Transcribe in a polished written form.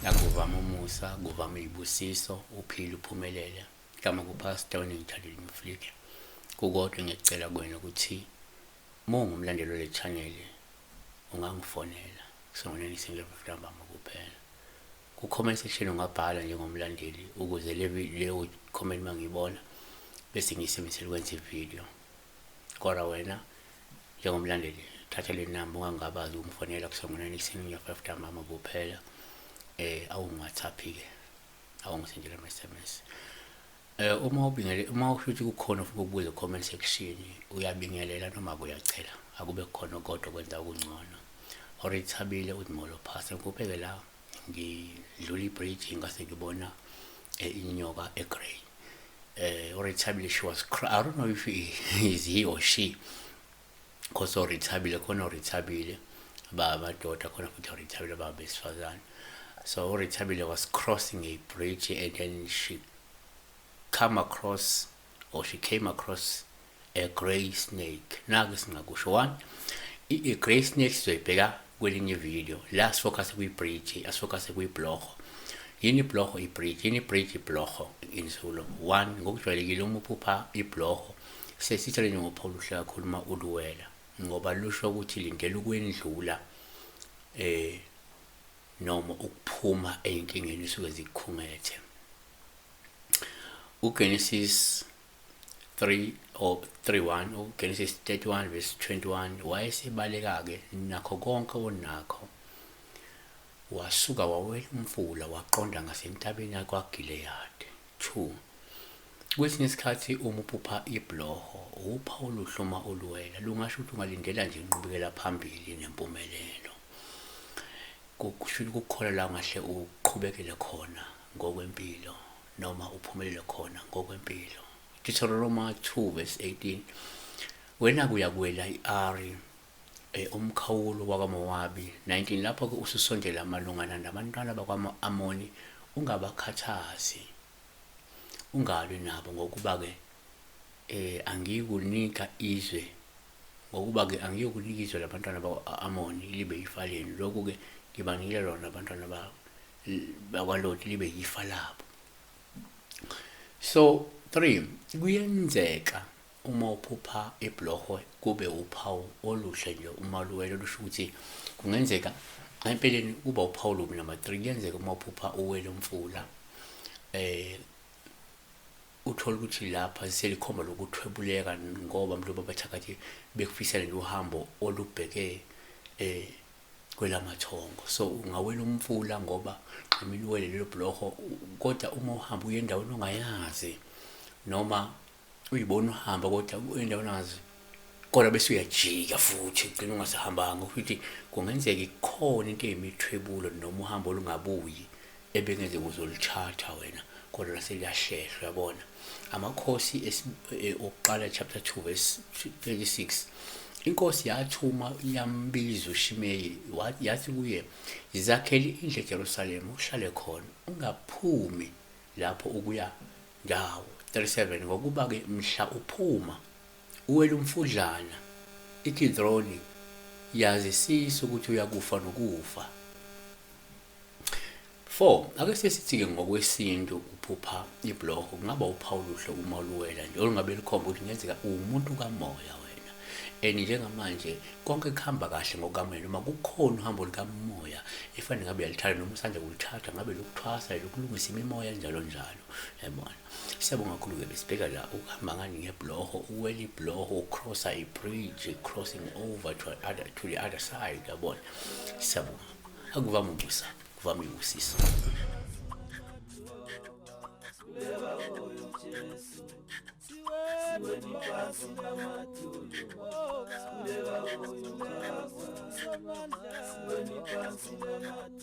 Akuvame umusa, kuvame iy'busiso, uphile uphumelele. Igama nguPastor Ngithandile Mflike. Kukodwa engikucela kuwena ukuthi uma ungumlandeli wale channel ungangifonela kusongoneni ntambama kuphela. Ku-comment section ungabhala njengomlandeli ukuze leyo comment uma ngiyibona bese ngiyisebenzisela ukwenza ividiyo. Kodwa wena njengomlandeli thatha le namba, ungangabazi ukungifonela kusongoneni 5 ntambama kuphela. Awungi-WhatsApp-ke, awungisendela ama-SMS. Uma ubingele, uma usho ukuthi kukhona ofuna ukubuza comment section, uyabingelela noma kuyachela, akube khona kodwa kwenza okungcono. Orithabile uthi molo pastor, ngikubheke la ngidlula i-bridge ngase ngibona inyoka e-grey. Orithabile, she was I don't know if he is he or she, because Orithabile khona, Orithabile abamadoda khona, futhi Orithabile ababesifazane. So Orithabile was crossing a bridge and then she come across or she came across a grey snake. Naku singakusho, one, i-grey snake sizoyibheka kwelinye video. La si-focus kwi-bridge, asi-focus kwibhloho. Yini ibhloho? I-bridge. Yini i-bridge? Ibhloho in Zulu. One, ngokujwayelekile uma uphupha ibhloho, sesithele njengophawu oluhle kakhulu uma uluwela, ngoba lusho ukuthi lindela ukwendlula noma ukuphuma ey'nkingeni esuke zikukhungethe. UGenesis 3 or 31, uGenesis 31 verse 21, wayesebaleka-ke nakho konke onakho, wasuka wawela umfula, waqonda ngasentabeni yakwaGileyadi. 2, kwesinye isikhathi uma uphupha ibhloho, uphawu oluhle uma uluwela, lungasho ukuthi ungalindela nje inqubekela phambili nempumelelo. Kusho kukhona la ungahle uqhubekele khona ngokwempilo noma uphumelele khona ngokwempilo. Deuteronomy 2 verse 18, wena kuyakwela i-Ari, umkhawulo wakwaMowabi. 19, lapho-ke ususondela malungana nabantwana bakwa-Amoni, ungabakhathazi, ungalwi nabo, ngokuba-ke angiyikunika izwe, ngokuba-ke angiyikunika izwe labantwana bakwa-Amoni libe yifa lenu. Lokhu-ke ngibanikile lona abantwana bakwaLoti libe yifa labo. So 3, kuyenzeka uma uphupha ibhloho kube uphawu oluhle nje uma luwele, lusho ukuthi kungenzeka empeleni kuba uphawu lubi. Number 3, kuyenzeka uma uphupha uwele umfula, uthola ukuthi lapha selikhomba lokuthwebuleka, ngoba mhlawumbe abathakathi bekufisela nje uhambo olubheke kwelamathongo. So ungawela umfula ngoba qhamile uwele lelo bhloho, kodwa uma uhamba uye endaweni ongayazi, noma uyibona uhamba kodwa endaweni ongazi, kodwa bese uyajika futhi ugcina ungasahambanga, futhi kungenzeka ikhona into eyimithwebulo noma uhambo olungabuyi ebengenzeka uzolithatha wena, kodwa laseliyahlehla. Uyabona, Amakhosi Okuqala chapter 2 verse 36, inkosi yathuma yambiza uShimeyi, yathi kuye, "Zakhele indlu eJerusalema, uhlale khona, ungaphumi lapho ukuya ndawo." 37, ngokuba-ke mhla uphuma uwela umfudlana iKidroni, yazisisa ukuthi uyakufa nokufa. 4, ake sesithi-ke ngokwesintu uphupha ibhloho, kungaba uphawu oluhle uma luwela nje, olungabe lukhomba ukuthi kungenzeka uwumuntu kamoya wena and njengamanje konke kuhamba kahle ngokukamoya, noma kukhona uhambo lukamoya efanele ngabe uyaluthatha noma usanda kuluthatha, ngabe lokuthwasa, lokulungisa imimoya, njalo njalo, yabona. Siyabonga kakhulu-ke. Besibheka la ukuhamba ngani ngebhloho, uwela ibhloho, ucrossa i-bridge, crossing over to the other side, yabona. Siyabonga. Akuvame umusa, kuvame ibusiso. Siweni phansi namadolo, sikhuleka kuyo Baba. Siweni phansi namadolo.